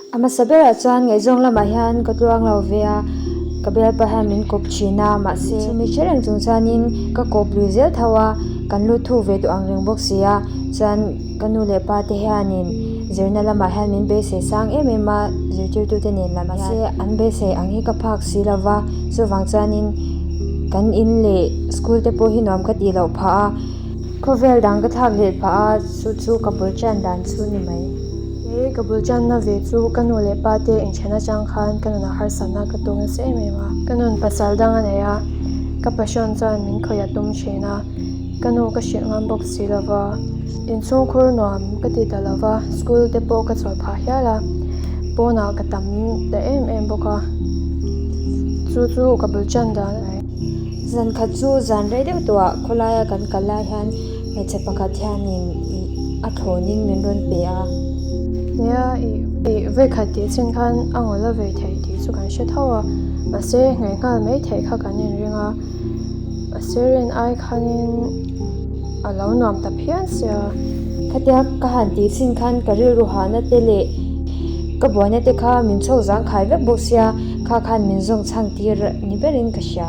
A hmasa berah chuan ngaihzawng lamah hian ka tluang lo ve a, ka bialpa hian min kawp thin a, mahse chumi hre reng chung chuanin ka kawp lui zel tho a, kan lut thuk ve duh ang reng bawk si a, chuan ka nu leh pa te hianin zirna lamah hian min beisei sang em em a, zirtirtute nen lam hian mahse an beisei ang hi ka phak si lo va, chuvang chuanin kan in leh school te pawh hi nuam ka tih loh phah a, khawvel dang ka thlak leh phah a, chu chu ka bul tan dan chu ni mai. He ka bul tanna ve chu ka nu leh pa te inthen atang khan ka nunah harsatna ka tum nasa em em a. Ka nun pasal dang a nei a, ka passion chuan min khawih a tum thin a, ka nu ka hrilh ngam bawk si lo va. Inchhungkhur nuam ka ti ta lo va, school te pawh ka chawl phah hial a, pawnah ka tam ta em em bawk a, chu chu ka bul tan dan a ni. Zan khat chu zan rei deuh tawhah khawlaia kan kal lai hian Hmeichhe pakhat hianin a thlawnin min rawn pe a. Nia, ih vawikhat tih chin khan a ngawl a vei theih tih chu kan hre tho a, mahse ngaih nghal mai theih kha kan inring a, mahse rin ai khanin a lo nuam ta phian sia. Khatia ka han tih chin khan ka rilru hahna te leh ka buaina te kha min chho zang khai vek bawk sia, kha khan min zawng chhang tir ni berin ka hria.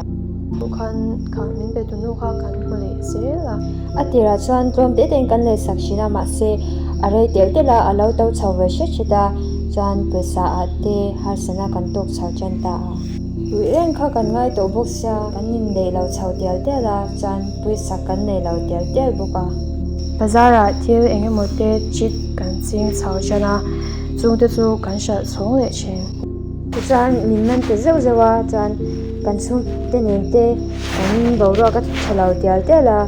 Chu khan kha min pe tu nu kha kan hmu leh zel a. A tirah chuan tlawm te tein kan lei sak thin a, mahse a rei telh telh a, a lo to chho ve hret hret a, chuan pawisa ah te harsana kan tawk chho tan ta a. Ruih reng kha kan ngai tawh bawk sia, kan inneih lo chho tial tial a, chuan pawisa kan nei lo tial tial bawk a. Bazar ah thil eng emaw te chit kan ching chho tan a, chungte chu kan hralh chhawng leh thin. Tichuan min man ta zeuh zeuh a, chuan kan chhungte nen te kan boruak a tha lo tial tial a,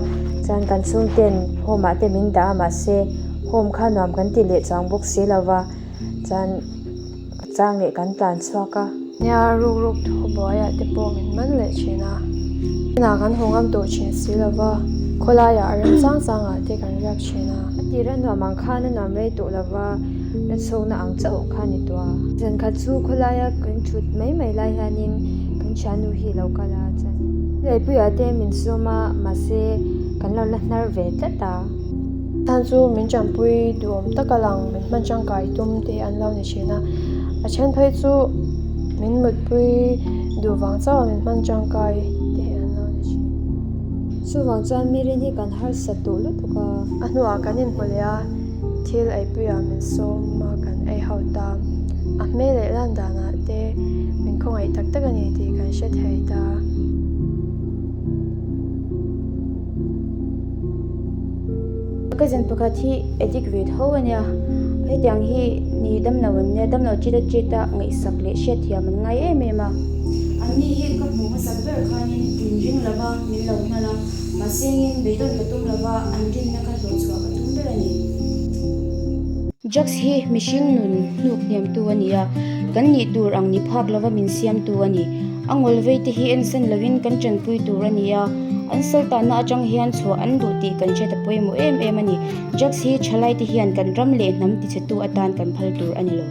chuan kan chhungten home ah te min dah a mahse home kha nuam kan ti leh chuang bawk si lo va, chuan ka chang leh kan tlan chhuak a. Nia ruk ruk thu buaiah te pawh min man leh thin a, inah kan haw ngam tawh thin si lo va, khawlaiah a rem chang changah te kan riak thin a. A tira nuam ang khan a nuam rei tawh lo va. Na chhawkna ang chauh kha ni tawh a. Zan khat chu khawlaia kan thut mai mai lai hianin kan thiannu hi lo kal a chuan Leipuia te min sawm a mahse kan lo la hnar ve tlat a. Chhan chu min tanpui duhawm taka lang min hman tangkai tum te hi an lo ni thin a, a then phei chu min mutpui duh vang chauh a min hman tangkai te hi an lo ni thin. Chuvang chuan mi rin hi kan harsat duh lutuk a. A hnuah kan inhmu leh a. Thil eipuiah min sawm a, kan ei ho ta. A hmel leh lan danah te min khawngaih tak tak a ni tih kan hre thei ta. Ka zin pakhat hi addict ve tho a nia, hetiang hi ni damlo an nia, damlo chita chita ngaihsak leh hriatthiam an ngai em em a. Anni hi ka hmuh hmasak ber khanin min ring lova min lo hnal a. Mahsengin beidawn ka tum lova, an rinna ka hlawhchhuah ka tum ber a ni. Drugs hi mihring nun hnuk hniamtu a ni a, kan nih tur ang ni phak lova min siamtu a ni. A ngawl vei te hi ensan lovin kan tanpui tur a ni a, an saltanna atang hian chhuah an duh tih kan hriat a pawimawh em em a ni. Drugs hi thalai te hian kan ram leh hnam tichhetu atan kan phal tur a ni lo.